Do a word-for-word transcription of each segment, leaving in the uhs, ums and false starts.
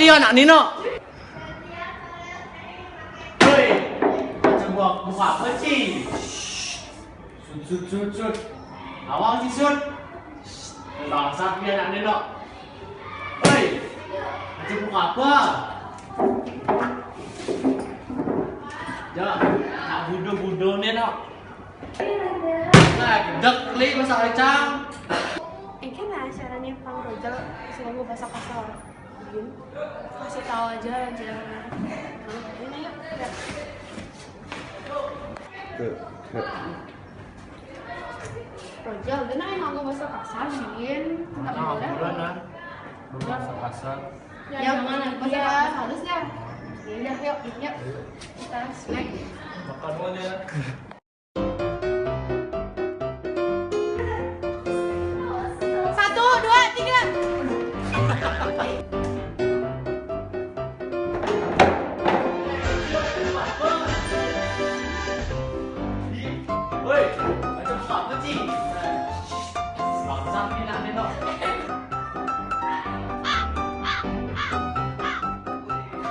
Iya, anak Nino. Hei, macam buah, buah apa, Ci? Sut, sut, sut, sut. Awal, Ci, sut. Bangsat, dia anak Nino. Hei, macam buah apa? Jangan, nak budo-budo ni, nak. Nah, gedek li masak kacang. Engke nah carane Pang Rojal bisa nganggo basa kasar. Din, kasih tahu aja, jangan. Ini ayo. Ya. Tuh. Rojal, dia nanya nganggo basa kasar, Din. Enggak boleh. Nah, basa kasar. Ya, jangan, basa kasar halus ya. Ya udah, yuk, yuk. Kita snack. Makan dulu ya. Satu, dua, tiga. Woi, macam apa, Ci? Bangsat ni nak Nino.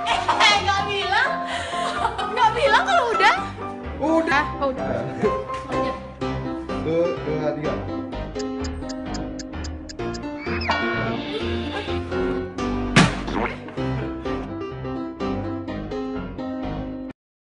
Eh, nggak bilang. Nggak bilang kalau udah. Udah. Oh, udah. Satu, dua, tiga.